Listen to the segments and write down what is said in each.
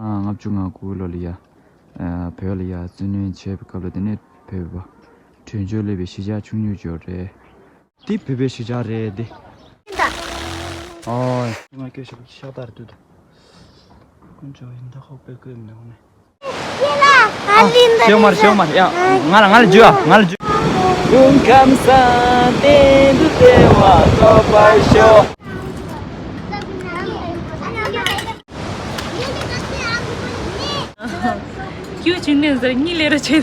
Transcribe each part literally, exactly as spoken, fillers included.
ལྔ་བཅུ་ང་དགུ་ལོ་ལ་ཡ། ཨ། བོད་ལ་ཡ་བཙན་གནོན་བྱས་པའི་སྐབས་ལ་དེ་ནས་བོད་པ་བྲོས་བྱོལ་སླེབས་པའི་གཞིས་ཆགས་ཆུང་ཉུང་ཅིག་ཡོད་རེད། འདི་བོད་པའི་གཞིས་ཆགས་རེད་འདི། ཨོ། ང་སྐད་ཤོད་ཤག་ཏར་དུ་དུ། ཀུན་ཅོ་ཡིན་ད་ཧོ་པེ་ཀུན་མི་ཧོ་ནས། ཤེའུ་མར་ཤེའུ་མར་ཡ། ང་ལ་ང་ལ་འཇུ་ཨ། ང་ལ་འཇུ། སྐུ་ཁམས་བཟང་བསྟན་འགྲོ་བདེ་བ་ཐོབ་པར་ཤོག། ཁྱེའུ་ཆུང་ནས་ཟེར་གཉིད་ལས་ར་ཆེ།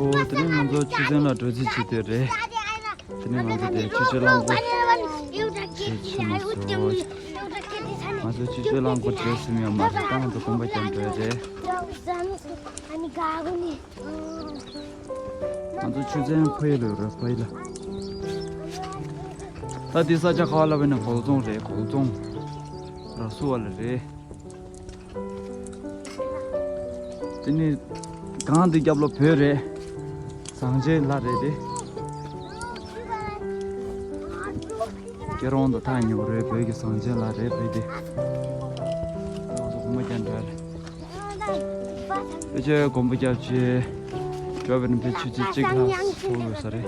ཨོ། དེ་ནས་ང་ཚོ་ཆུ་ཚན་ལ་འགྲོ་རྩིས་བྱེད་དེ་རེད། དེ་ནས་ང་ཚོ་དེ་ཆུ་ཚོད་རླངས་འཁོར་དེ་ཆེ་མ་སོང་། ང་ཚོ་ཆུ་ཚོད་རླངས་འཁོར་འགྲོ་སྲིད་ཡོད་མ་རེད། ད་ང་ཚོ་དགོན་པ་རྒྱབ་འགྲོ་ཡ་རེད། ང་ཚོ་ཆུ་ཚན་ཕ་ཡུལ་ལ་ཡོད་རེད། ཕ་ཡུལ་ལ། ད་འདི་ས་ཆ་ག་པར་ལབ་ན་སྒོག་རྫོང་རེད། སྒོག་རྫོང་ར་སུ་བ་ལ་རེད། དེ་ནི་གངས་འདི་རྒྱབ་ལོ་བོད་རེད། ཟངས་ཆེན་ལ་རེད་དེ། སྐྱེ་རོང་དང་ཐག་ཉེ་བོ་རེད། བོད་ཀྱི་ཟངས་ཆེན་ལ་རེད་བོད་དེ། ང་ཚོ་གོམ་པ་རྒྱག་འདྲ་རེད། ཕལ་ཆེར་གོམ་པ་རྒྱབ་བྱས་འགྲོ་བའི་རིང་ཕལ་ཆུ་ཚོད་གཅིག་ལྷག་སོང་ཡོད་ས་རེད།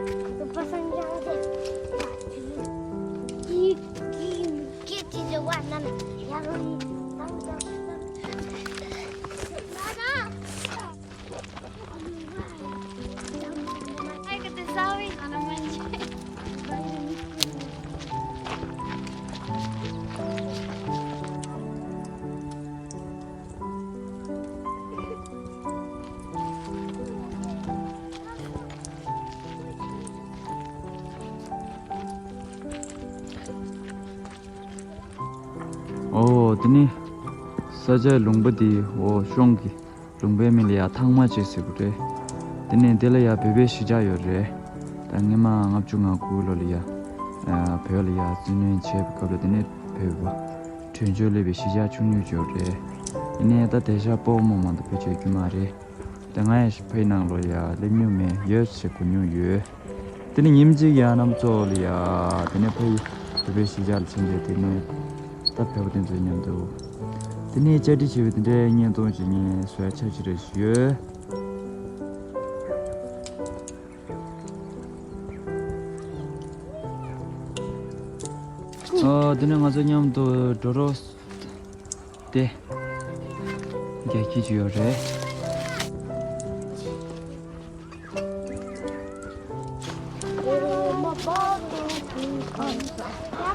ཨོ། དེ་ནི་ས་ཆའི་ལུང་པ་འདི། ཨོ། གཤོང་གི་ལུང་པའི་མིང་ལ་ཡ་ཐང་མ་ཅིག་ཟེར་གི་རེད། དེ་ནས་འདི་ལ་ཡ་བོད་པའི་གཞིས་ཆགས་ཡོད་རེད། ད་སྔོན་མ་ལྔ་བཅུ་ང་དགུ་ལོ་ལ་ཡ། ཨ། བོད་ལ་ཡ་བཙན་གནོན་བྱས་པའི་སྐབས་ལ་དེ་ནས་བོད་པ་བྲོས་བྱོལ་སླེབས་པའི་གཞིས་ཆགས་ཆུང་ཉུང་ཅིག་ཡོད་རེད། ཡིན་ནའི་ད་དེང་སང་སྤོ་བོ་མོ་མང་དུ་བོད་ཆས་གྱོན་མ་རེད། ད་ང་ཡང་ཕ་ཡུལ་ནང་ལོགས་ཡ་སླེབས་མྱོང་མེད། ཡོད་ཟེར་གོ་མྱོང་ཡོད། དེ་ནས་ཉིན་གཅིག་ཡ་རྣམ་ཚོ་ལ་ཡ། དེ་ནས་ཕ་ཡུལ་བོད་པའི་གཞིས་ཆགས་ལ་ཕྱིན་ཏེ། དེ་ནས་ད་བོད་པ་དེ་ཚོའི་མཉམ་དུ། དེ་ནས་བཅར་འདྲི་བྱས་པའི་དེ་འདྲའི་བརྙན་ཐུང་ཅིག་ངས་བཟོ་ཡ་ཆ་ཅིག་རེ་ཞིག་ཡོད། ཨོ། དེ་ནས་ང་ཚོ་མཉམ་དུ་འགྲོ་རོགས། དེ་རྒྱ་ཁྱི་ཅིག་ཡོད་རེད།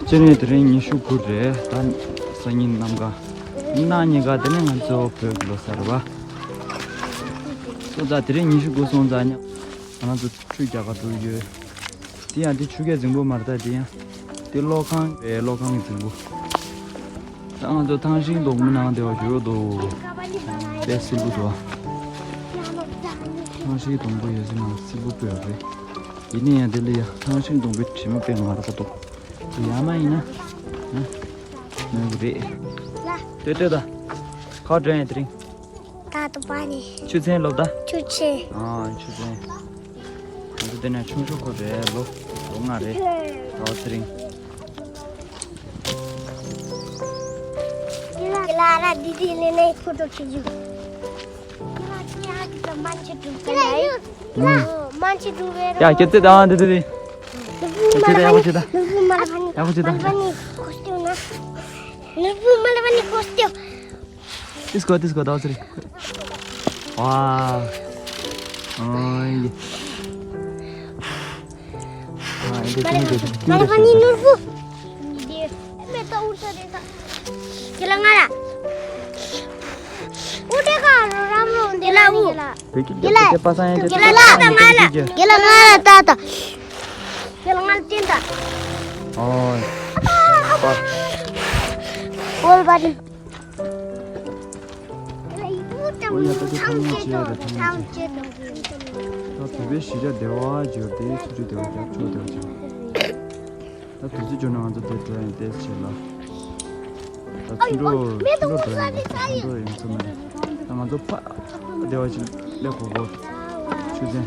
སྤྱི་ནས་དེ་རིང་ཉི་ཤུ་དགུ་རེད། ད་སང་ཉིན་གནམ་གང་། གནངས་ཉིན་ག་དེ་ནས་ང་ཚོ་བོད་ཀྱི་ལོ་གསར་རེད་པ། སོང་ཙང་དེ་རིང་ཉི་ཤུ་དགུ་སོང་ཙང་ཉ། ང་རང་ཚོ་ཆུ་རྒྱག་ག་འགྲོ་གི་ཡོད། དེ་ཡང་དེ་ཆུ་རྐྱལ་རྫིང་བུ་མ་རེད་ད། དེ་ཡང་དེ་གློག་ཁང་རེད། གློག་ཁང་གི་རྫིང་བུ། ད་ང་ཚོ་ཐང་ཤིང་སྡོང་པོ་ནང་དེ་བ་ཞུ་རོགས་འདུག་དཔེ་སིལ་བུ་འདུག་ཐང་ཤིང་སྡོང་པོ་ཡོད་ས་ནང་སིལ་བུ་སྤོས་རེད། ཡིན་ན་ཡང་དེ་ལ་ཡ་ཐང་ཤིང་སྡོང་པོའི་དྲི་མ་དཔེ་མ་རེད་ད་འདུག་དེ་ཡང་མ་ཡིན་ན་ན་ནོར་གི་རེད། ལྟོས་ལྟོས་ད། ཁ་འདྲ་ཡིན་དེ་རིང་། ད་དུ་པ་ནི། ཆུ་ཚན་སློབ་ད། ཆུ་ཚན། ཨ། ཆུ་ཚན། ང་ཚོ་དེ་ནས་ཆུང་ཤོས་ཁོ་རེད། ལོ་ལོ་ལྔ་རེད། ད་ཚེ་རིང་། ལ་ར་དི་དི་ལེ་ནས་ཕུ་ཏོ་ཁྱི་ཇུ། ཡ་ཁྱེད་ཚེ་དང་དི་དི་དི། ཁྱེད་ཚེ་དང་ཡག་པོ་བྱེད་ད། ཡག་པོ་བྱེད་ད། ནུར་བུ་མ་ལ་བ་ནི་ཀོ་སྟེ། ཏིས་ཀོ་ཏིས་ཀོ་ད་ཚེ་རིང་། ཝའོ། ཨོ་ཡེ། ཨ། འདི་ཀུན་འདི་ཀུན་འདི་ཀུན། ཀི་ལ་ང་ལ། འུ་དེ་ག་རོ་རམ་རོ་འདི་ལ་འུ། བོད་ཀྱི་རྒྱལ་པོ་དེ་པ་སངས་ཡང་ཀི་ལ་ང་ལ། ཀི་ལ་ང་ལ་ད་ད། ཀི་ལ་ང་ལ་ཏིན་ད། ཨོ། པ། ཨོལ་པ་ཏིན། ཨོ་ཡ། ད་དེ་ཐང་མ་ཆེ་རེད། ཐང་མ་ཆེ། ད་བོད་པའི་གཞིས་ཆགས་སྡེ་བ་བརྗོད་དེ། ཆུ་ཆུ་སྡེ་བ་རྒྱབ་ཆུ་སྡེ་བ་བརྒྱབ། ད་དུས་ཚོད་འབྱོར་ན་ང་ཚོ་དེ་འགྲོ་ཡང་ཏེས་བྱེད་ལ། ད་ཐུན་འགྲོ་ཐུན་འགྲོ་འགྲོ་ཡང་ཐུན་འགྲོ་ཡིན་ཚོ་མ་རེད། ད་ང་ཚོ་ཕ་སྡེ་བ་ཞིག་སླེབས་གོ་གོ། ཆུ་ཚན།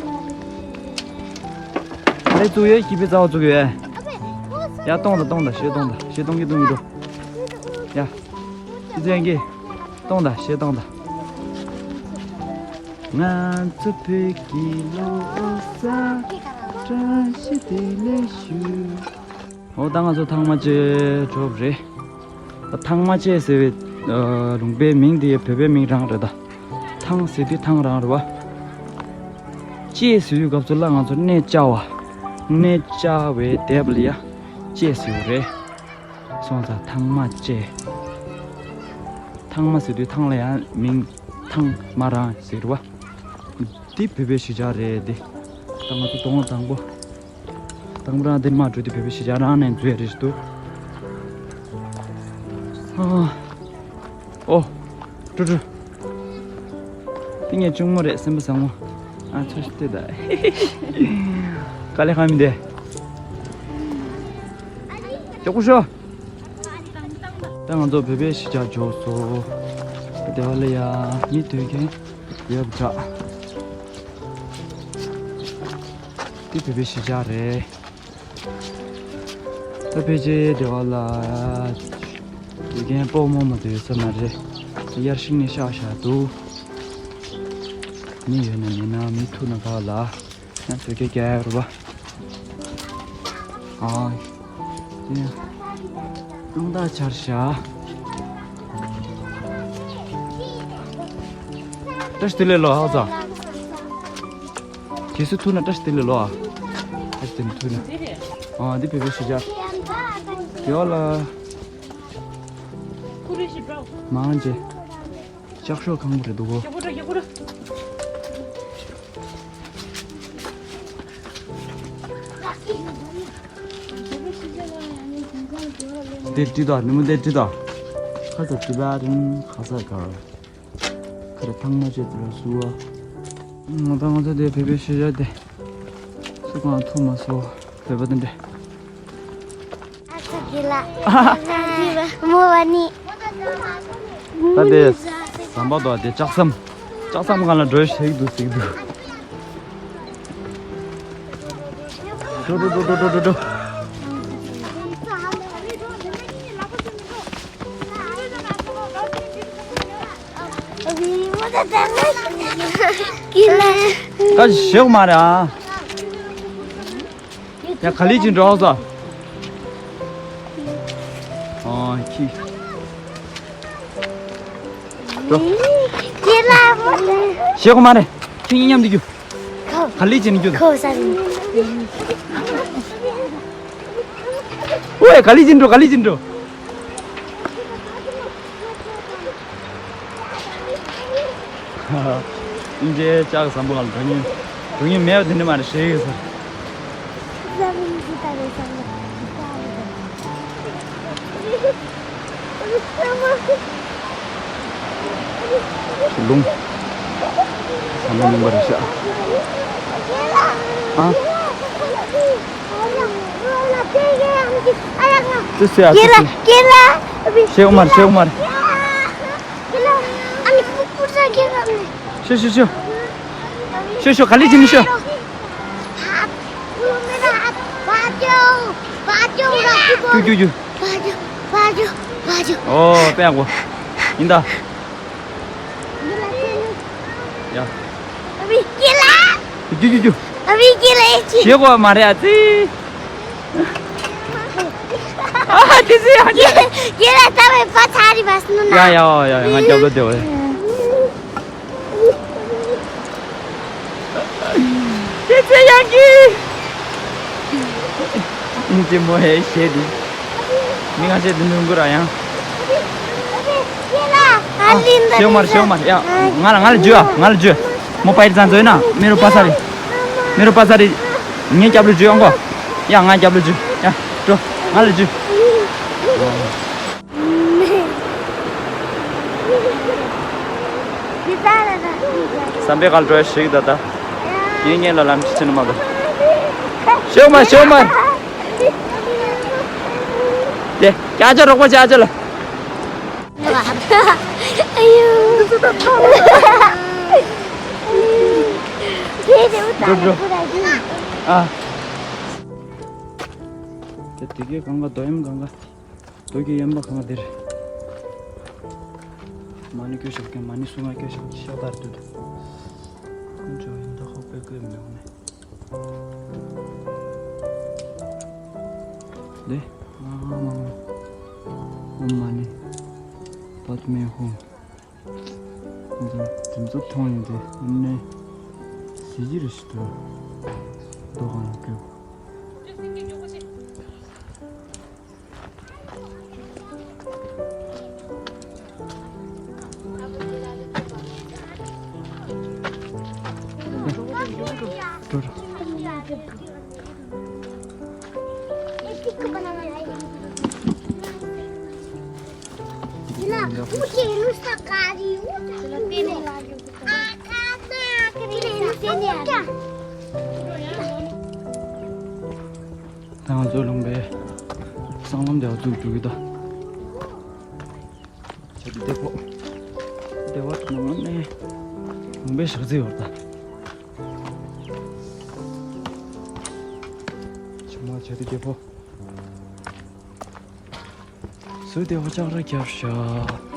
ཨ་ལེ་བཙུགས་ཡོད། ཀི་པི་རྩ་བ་བཙུགས་ཡོད། ཡ་གཏོང་དང་གཏོང་དང་གཞས་གཏོང་དང་གཞས་གཏོང་གི་གཏོང་གི་འགྲོ། ཡ། ཆུ་ཚན་གྱིས་གཏོང་དང་གཞས་གཏོང་དང་། ང་ཚོ་བོད་ཀྱི་ལོ་གསར་བཀྲ་ཤིས་བདེ་ལེགས་ཞུ། འོ་ད་ང་ཚོ་ཐང་མ་ཅེ་གྲོབ་རེད། ད་ཐང་མ་ཅེ་ཟེར་བའི་ཨ་ལུང་པའི་མིང་དེ་བོད་པའི་མིང་རང་རེད་ད། ཐང་ཟེར་དུས་ཐང་རང་རེད་བ། ཅེ་ཟེར་དུས་སྐབས་སུ་ལ་ང་ཚོ་གནས་བཅའ་བ། གནས་བཅའ་བའི་དེབ་ལ་ཡ་ཅེ་ཟེར་བ་རེད། སོང་ཙང་ཐང་མ་ཅེ། ཐང་མ་ཟེར་དུས་ཐང་ལ་ཡང་མིང་ཐང་མ་རང་ཟེར་བ། འདི་བོད་པའི་གཞིས་ཆགས་རེད་འདི། ད་ང་ཚོ་དོང་དང་པོ། དང་པོ་རང་འདིར་མ་འགྲོ་དུས་བོད་པའི་གཞིས་ཆགས་རང་ནས་འཛུལ་ཡ་རེད་འདུག་ཨ། ཨོ། ཀྲུ་ཀྲུ། འདི་ངའི་གཅུང་མོ་རེད། སེམས་པ་བཟང་མོ། ཨ་ཚོ་ཞིག་ལྟོས་ད། དཀའ་ལས་ཁག་མི་འདུག་མགྱོགས་པོ་ཤོག་ད་ང་ཚོ་བོད་པའི་གཞིས་ཆགས་འབྱོར་སོང་། སྡེ་བ་ལ་ཡ་མི་སྡོད་མཁན་ཡོད་པ་འདྲ། འདི་བོད་པའི་གཞིས་ཆགས་རེད། ད་ཕལ་ཆེར་སྡེ་བ་ལ་སྡོད་མཁན་སྤོ་རྨོ་མོ་དེ་ཡོད་ས་མ་རེད། དབྱར་ཤིང་ནས་ཤག་ཤག་འདུག་མི་ཡོད་ན་མེད་ན་མི་ཐུག་ན་ག་ལ། ཡང་ཟོས་ཀྱི་རྒྱག་རུ་བ། ཨ། དེ་ཡང་རླུང་རྟ་འཕྱར་ཤག་བཀྲ་ཤིས་བདེ་ལེགས་ལོ་ཧ་ཙ། རྗེས་སུ་ཐུག་ན་བཀྲ་ཤིས་བདེ་ལེགས་ལོ་ཨ། བཀྲ་ཤིས་བདེ་ལེགས་ཐུག་ན། ཨ་འདི་བོད་པའི་གཞིས་ཆགས། དེ་བ་ལ། མང་ཆེ། ལྕགས་ཤོག་ཁང་པ་རེད་འདུག་གོ། འདིར་ཁྲིད་དང་ནི་མོ་འདིར་ཁྲིད་དང་། ཁ་ས་ཏི་བ་རིན་ཁ་ས་གར། ཁ་རེ་ཐང་མ་བྱེད་དུ་ལ་སུ་བ། ང་དང་ང་ཚོ་དེ་བོད་པའི་གཞིས་ཆགས་དེ། སུ་གང་ཐུག་མ་སོ་བོད་པ་དེ་འདྲ། ཨ་ཚ་གི་ལ། མོ་བ་ནི། ད་དེ་ཟམ་པ་དོ་དེ་ལྕགས་ཟམ། ལྕགས་ཟམ་སྒང་ལ་འགྲོ་ཞིག་འདུག་ཟིག་འདུག་འགྲོ་འགྲོ་འགྲོ་འགྲོ་འགྲོ་འགྲོ། ད་ཞེག་མ་རེད་ཨ། ཡ་ག་ལི་ཅིན་འགྲོ་ཟ། ཨོ་ཁྱི། འགྲོ། ཁྱི་ལ། ཞེ་གོ་མ་རེད། ཁྱི་གཉིས་མཉམ་དུ་རྒྱུ། ཁོ། ག་ལི་ཅིན་རྒྱུ། ཁོ་ས་རིན། ཨོའི་ག་ལི་ཅིན་འགྲོ་ག་ལི་ཅིན་འགྲོ། ཨིན་ཇེ་ལྕགས་ཟམ་པ་ལ་འགྲོ་ཉེན། འགྲོ་ཉེན་མེད་པ་དེ་འདྲ་མ་རེད་ཞེས་ཡོད་ཟེར། ལུང་། ཟམ་པ་ལུང་པ་རེད་ཤག་ཨ། ཙི་སི་ཨ་ཙི་སི། ཤེའུ་མར་ཤེའུ་མར། ཤོ་ཤོ་ཤོ། ཤོ་ཤོ་ག་ལི་ཅི་ནི་ཤོ། ཀྱུ་ཀྱུ་ཀྱུ། ཨོ་པད་གོ། ཡིན་ད། ཡ། ཀྱུ་ཀྱུ་ཀྱུ། ཞེ་གོ་མ་རེད་ཨ་ཙི། ཨ་ཙི་ཙི་ཨ་ཙི། ཡ་ཡ་ཡ་ང་རྒྱབ་ལ་བསྡད་པ་རེད། ཁྱེད་ཚེ་ཡང་གི་ཨིན་ཅི་མོ་ཧེ་ཤེ་དི། མི་ང་ཆེ་དི་ནུང་གུ་ར་ཡང་། ཨ། ཤེའུ་མར་ཤེའུ་མར་ཡ། ང་ལ་ང་ལ་འཇུ་ཨ། ང་ལ་འཇུ། མོ་པའི་རྩ་འཛོལ་ན་མེ་རུ་པ་ས་རི། མེ་རུ་པ་ས་རི། ངའི་རྒྱབ་ལ་འཇུ་ཡོང་གོ། ཡ་ང་རྒྱབ་ལ་འཇུ། ཡ་འགྲོ། ང་ལ་འཇུ། བསམ་པའི་ཁ་འགྲོ་ཞིག་ད་ད། ངེད་ངེད་ལ་ལམ་ཅི་ཆེ་ནི་མ་གོ། ཤོག་མ་ཤོག་མ། དེ་ཀྱ་ཅ་རོགས་པ་ཅ་ཅ་ལ། ཨ་ཡུ། འགྲོ་འགྲོ། ཨ། དེ་དེ་གའི་གང་ག་རྡོ་གཡམ་གང་ག། རྡོ་གི་གཡམ་པ་གང་ག་དེ་རེད། མ་ཎི་སྐྱོ་ཤོག་ཀྱང་མ་ཎི་སྲུང་ང་སྐྱོ་ཤོག་ཤོག་དར་དུ། ཁོང་ཚོ་ཡིན་ད་ཧོ་པེ་ཀོས་མི་ཡོང་ནས། ལེ། ཨ་མ་མ། ཨོཾ་མ་ཎི་པདྨེ་ཧཱུྃ། ཁོང་ཚོ་དེ་ཚོ་མཐོང་ཡིན་ཏེ་ཨ་ནི་གཟི་བརྗིད་རེ་ཞིག་འདུག་རྡོ་གང་ལ་སྐྱོ། ད་ང་ཚོ་ལུང་པའི་སྲང་ལམ་དེ་བ་བཙུགས་འགྲོ་གི་ད། བྱ་དེ་བདེ་པོ། བདེ་བ་ནང་ནས་ལུང་པའི་ཞག་རྩི་ཡོད་ད། ཆུ་མོ་བྱ་དེ་བདེ་པོ། སུ་བདེ་བ་ལྕགས་ར་རྒྱབ་ཤ།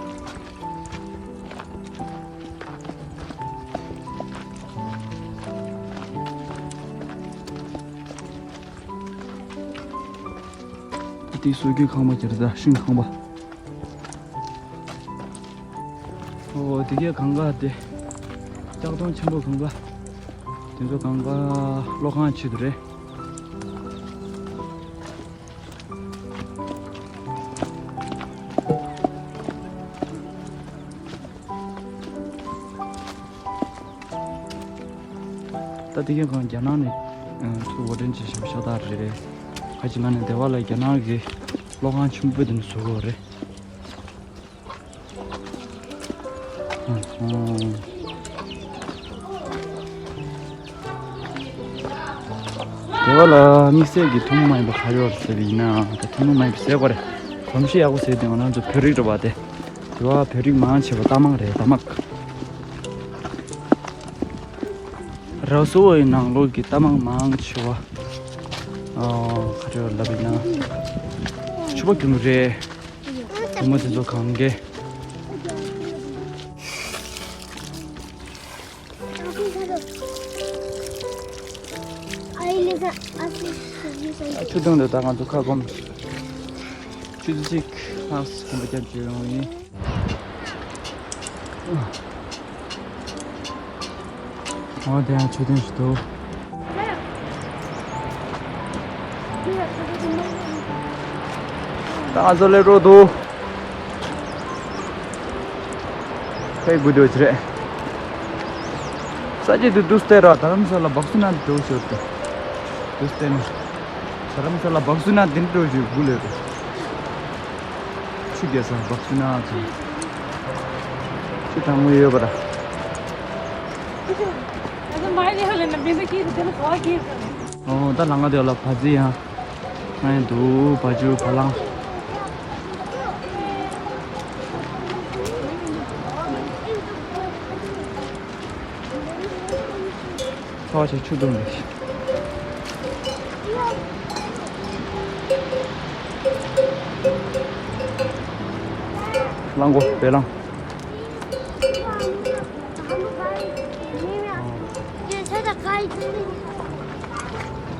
དེ་སོ་རྒྱུའི་ཁང་པ་གྱར་ད་ཤིང་ཁང་པ། ཨོ་དེ་གའི་གང་ག་དེ། ལྕགས་སྡོང་ཆེན་པོ་གང་ག། དེ་ཚོ་གང་ག་གློག་ཁང་ཆེད་དུ་རེད། ད་དེ་གའི་གང་རྒྱ་ནག་ནས་ཚུར་འགོ་འདྲེན་བྱེད་བཞིན་པའི་ཤ་སྟག་རེད། ཁ་ཅིག་ན་ནས་སྡེ་བ་ལ་རྒྱ་ནག་གི་གློག་ཁང་ཆེན་པོ་དེ་ནས་བཟོ་དགོས་རེད། དེ་བ་ལ་དམིགས་བསལ་གྱི་ཐུན་མོང་མ་ཡིན་པ་ག་རེ་ཡོད་ཟེར་བ་ཡིན་ན། ད་ཐུན་མོང་མ་ཡིན་པ་ཟེར་དགོས་རེད། གོམས་གཤིས་ཡག་པོ་ཟེར་དུས་ང་རང་ཚོ་བོད་རིགས་རེད་པ། དེ་དེ་བ་བོད་རིགས་མང་ཆེ་བ་རྟ་དམག་རེད། རྟ་དམག། ར་སུ་བོ་ཡི་ནང་ལོགས་ཀྱི་རྟ་དམག་མང་ཆེ་བ། ཨོ་ག་རེ་ཡོད་ལབ་ཡིན་ན། ཕྱུ་པ་རྒྱུ་ནོར་རེད། བུ་མོ་དེ་ཚོ་གང་གས། ཆུ་དུང་དུ་ད་ང་ཚོ་ཁ་སྐོམ། ཆུ་ཚོད་གཅིག་ལྷག་སྐོམ་པ་རྒྱབ་བྱས་ཡོང་ཡིན། ཨོ་དེ་ཡང་མཆོད་རྟེན་ཞིག་འདུག་ད་ང་ཚོ་སླེབས་འགྲོ་འདུག་ཕེབས་དགོས་འདོད་ཀྱི་རེད། ས་ཆ་དེ་འདུག་སྟེ་ར་དྷ་རམ་ས་ལ་སྦག་སུ་ན་འགྲོ་ཞོར་དུ་འདུག་སྟེ་ནི། དྷ་རམ་ས་ལ་སྦག་སུ་ན་དེ་འགྲོ་ཞོར་དགུ་ལས་རེད། ཆུ་རྒྱག་ས་སྦག་སུ་ན་ཚོ། ཆུ་གྲང་མོ་ཡོད་པ་ར། ཨོ་ད་ལང་ང་དེ་ལ་བ་ཙི་ཡང་ང་ཡང་འདུག་བ་ཅུ་བ་ལང་། ཚ་བ་ཆེ་ཆུ་དུང་རེད། ལང་གོ་བེ་ལང་།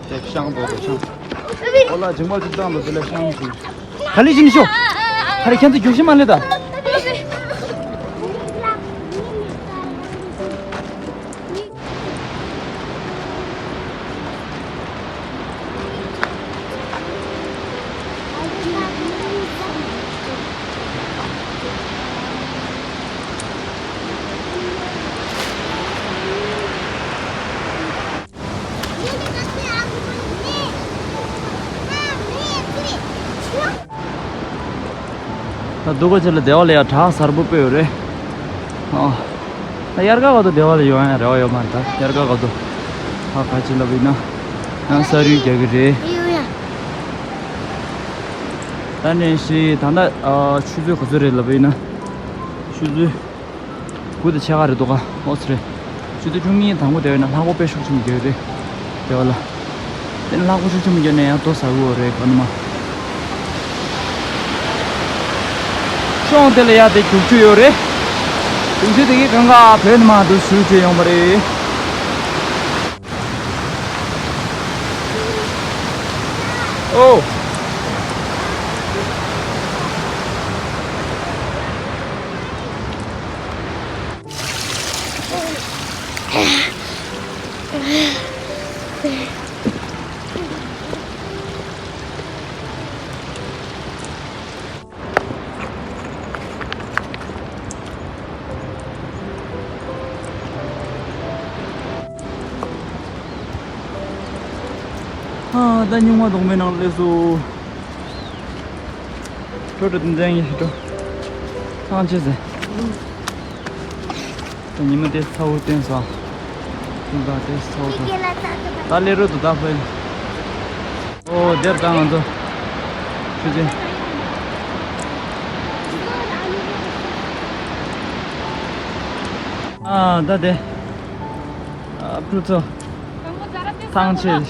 དེ་ཤང་པོ་དེ་ཤང་། ཨོ་ལ་ཇིང་པ་ཅིག་བཏང་དུ་དེ་ལ་ཤང་ཅིག་ག་ལེ་ཅིན་ཤོ། ག་ལེ་ཁྱེད་ཚོ་རྒྱུག་ཤི་མ་ལེ་ད། ད་སྡུག་པ་ཆེ་ལ་སྡེ་བ་ལ་ཡ་བྲག་གསར་པོ་སྤོས་ཡོད་རེད། ཨ། ད་དབྱར་ཁ་བར་དུ་བདེ་བ་ལ་ཡོང་ཡ་རེ་བ་ཡོད་མ་རེད། ད་དབྱར་ཁ་བར་དུ་ཧ་ག་ཅི་ལབ་ཡིན་ན་ཡང་ས་རུད་རྒྱག་གི་རེད། ད་ནས་ཤི་ད་ལྟ་ཨ་ཆུ་ཚོད་ག་ཚོད་རེད་ལབ་ཡིན་ན། ཆུ་ཚོད་དགུ་དང་ཕྱེད་ཀ་རེད་འདུག་ག་ཨོ་ཙི་རེད། ཆུ་ཚོད་བཅུ་གཉིས་དང་པོ་དེ་བས་ན་ལྷག་པོ་དཔེ་ཤུགས་ཆེན་པོ་རྒྱག་གི་རེད། དེ་བ་ལ། དེ་ནི་ལྷག་པོ་ཤུགས་ཆེན་པོ་རྒྱག་ནས་ཡང་ལྟོ་ཟ་གི་ཡོད་རེད་ག་ནི་མ། ཤོང་དེ་ལ་ཡ་དེ་རྒྱུག་ཆུ་ཡོད་རེད། རྒྱུག་ཆུ་དེ་གི་གང་ག་བོད་ནི་མ་དུ་ཞུ་བྱས་ཡོང་པ་རེད། ཨོ། ཨ་ད་སྨྱུག་མ་གདོང་མའི་ནང་སླེབས་སོང་། ཁྲོ་ཁྲོ་དུ་འཛེང་ཡིན་ཁྲོ། ཐང་ཆད་ཟེར། ད་ཉི་མ་དེ་ཚ་བོ་བསྟན་སོང་། ཁྱིམ་ཚང་དེ་ཚ་བོ་དང་། ད་སླེབས་རོགས་དུ་ད་ཕེབས། ཨོ་དེར་ད་ང་ཚོ་ཆུ་ཆེན། ཨ་ད་དེ་ཨ་ཕྲུ་ཚོ་ཐང་ཆད།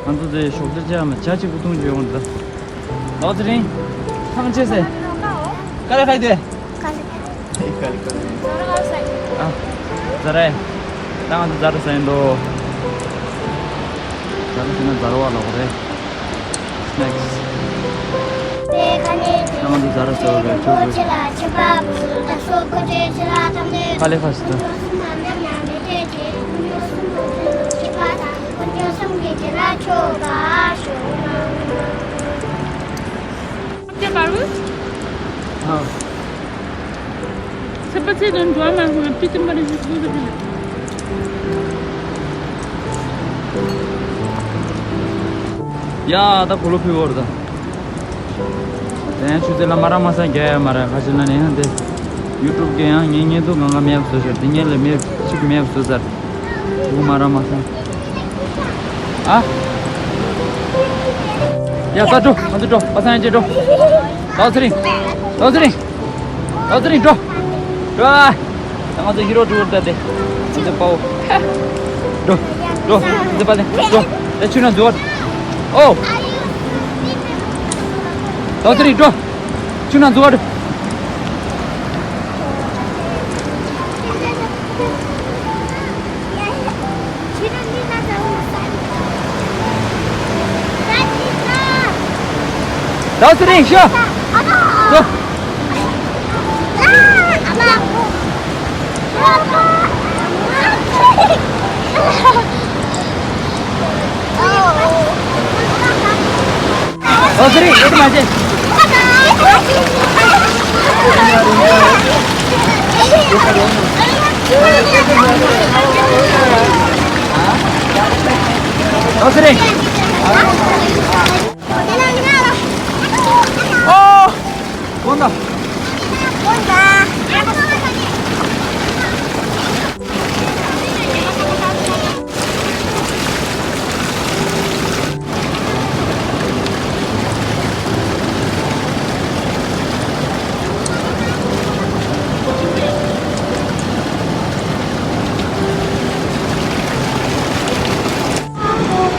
ང་ཚོ་དེ་ཞོགས་ཇ་ཅམ་ཇ་གཅིག་པུ་འཐུང་རྒྱུ་ཡོང་འདུག་ལོ་ཚེ་རིང་། ཐང་ཆད་ཟེར། ཀ་ལེ་ཁ་ཡི་དེ། ཀ་ལེ་ཁ་ཡི། ཨ། ཛ་ར། ད་ང་ཚོ་ཛ་ར་ཟ་ཡིན་འགྲོ། ཛ་ར་ཟེར་ན་ཛ་ར་བ་ལོག་རེད། སི་ནེག་སི། ད་ང་ཚོ་ཛ་ར་ཟ་བ་རེད་ཆོག་གི། ཀ་ལེ་ཁ་ཡི་ཟེར། ཨ། སེམས་པ་ཚེ་དང་འགྲོ་བ་མང་པོ་ལ་པི་ཏི་མ་རེ་ཞིག་དགོས་པ་དེ་ལ། ཡ་ད་གོ་ལོ་ཕི་བོར་ད། དེ་ཡང་ཆུ་ཚོད་ལ་མ་ར་མ་ས་རྒྱ་ཡ་མ་ར་ཁ་ཆེ་ན་ནི་ཡང་དེ། ཡུ་ཊུབ་གི་ཡང་ངའི་བརྙན་ཐུང་གང་ག་མེད་བཟོ་ཤར་དེ་ངས་ལས་མེད་ཅིག་མེད་བཟོ་ཚར། དེ་གུ་མ་ར་མ་ས། ཨ། ཡ་ད་འགྲོ་ང་ཚོ་འགྲོ་པ་སངས་ཡང་ཅེ་འགྲོ། ལོ་ཚེ་རིང་། ལོ་ཚེ་རིང་། ལོ་ཚེ་རིང་འགྲོ། འགྲོ་ཨ། ད་ང་ཚོ་ཧི་རོ་ཊུར་ད་དེ། ང་ཚོ་པའོ། འགྲོ། འགྲོ། ང་ཚོ་པ་ལེ། འགྲོ། དེ་ཆུ་ནང་འཛུལ་བ། ཨོ། ལོ་ཚེ་རིང་འགྲོ། ཆུ་ནང་འཛུལ་བ། ལོ་ཚེ་རིང་ཤོག་ལོ། ལོ་ཚེ་རིང་ཡོད་མ་བྱེད། ལོ་ཚེ་རིང་། ཨོ། དགོངས་དག་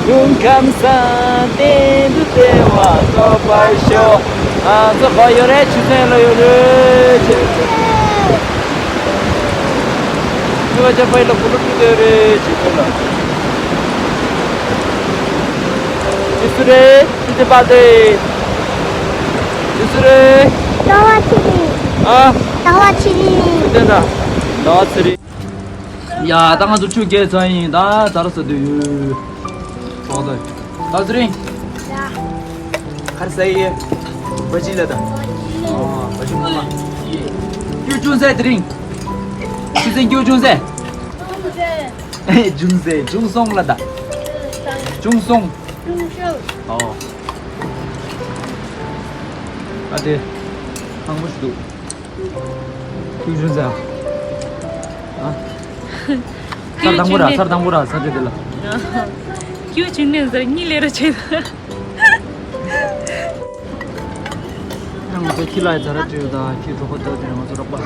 སྐུ་ཁམས་བཟང་། བརྟན་དུ་བདེ་བ་ཐོབ་པར་ཤོག་ང་ཚོ་ག་ཡོད་རེད། ཆུ་ཚན་ལ་ཡོད་རེད། ཆུ་ཚན་ལ་ཕུ་ལུ་ཕུ་ཏོ་རེད། ཆུ་ཚན་ལ་ཆུ་ཚན་རེད། ཆུ་ཚན་པ་རེད། ཆུ་ཚན་རེད། ཟླ་བ་ཚེ་རིང་། ཨ། ཟླ་བ་ཚེ་རིང་། ཆུ་ཚན་ད། ཟླ་བ་ཚེ་རིང་། ཡ་ད་ང་ཚོ་ཆུ་རྐྱལ་ཚར་ཡིན། ད་ད་ར་ས་དུ་ཡོད། ཚོགས་དོན་ད་ཚེ་རིང་། ཡ། གར་ས་ཡི་བ་ཇི་ལ་ད། ཨོ་བ་ཇི་མ་མ། ཀྱུ་ཅུང་ཟེ་དེ་རིང་། ཆུ་ཚན་ཀྱུ་ཅུང་ཟེ། ཅུང་ཟེ་ཅུང་སོང་ལ་ད། ཅུང་སོང་། ཨོ། ཨ་དེ། ཧང་པོ་ཞིག་འདུག་ཀྱུ་ཅུང་ཟེ། ཚར་དང་པོ་ར་ཚར་དང་པོ་ར་ས་ཆ་དེ་ལ། ཁྱིའུ་ཆུང་ནས་ཟེར་གཉིད་ལས་ར་ཆེ། ང་ཚོ་ཁྱི་ལ་ཡི་ཛ་ར་བྲིས་ཡོད་ད་ཁྱི་གྲོགས་པོ་ལྟ་དེ་ང་ཚོ་རོགས་པ།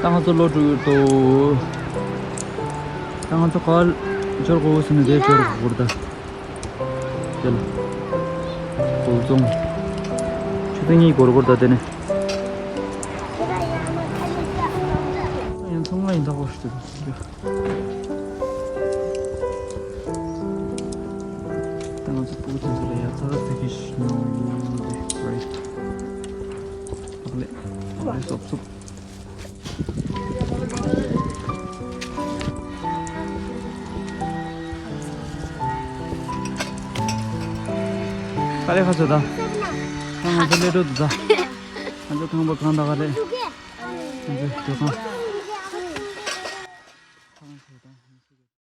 ད་ང་ཚོ་ལོ་དྲུག་ཡོད་དོ། ད་ང་ཚོ་ག་པར་འབྱོར་དགོས་ཟེར་ན་དེ་འབྱོར་དགོས་ད། དེ་ལ། སྒོ་རྫོང་། ཆུ་ཚོད་གཉིས་འགོར་འགོར་ད་དེ་ནས། ཡང་ཚོང་ལ་ཡིན་ད་གོ་ཤི་དེ། ད་ང་ཚོ་སྤུ་གུ་དེ་ཚོ་ལ་ཡ་ཚ་ཚ་ཟེར་གྱི་ཤི་ནོ་ཡོད་རེད། ཨག་ལེ། ཨག་ལེ་སོབ་སོབ། ག་ལེ་ཁ་ཚོ་ད། ད་ང་ཚོ་ལས་འགྲོ་འདུག་ད། ང་ཚོ་ཁང་པ་གང་ད་ག་ལེ། ང་ཚོ་སྡོད་ཁང་།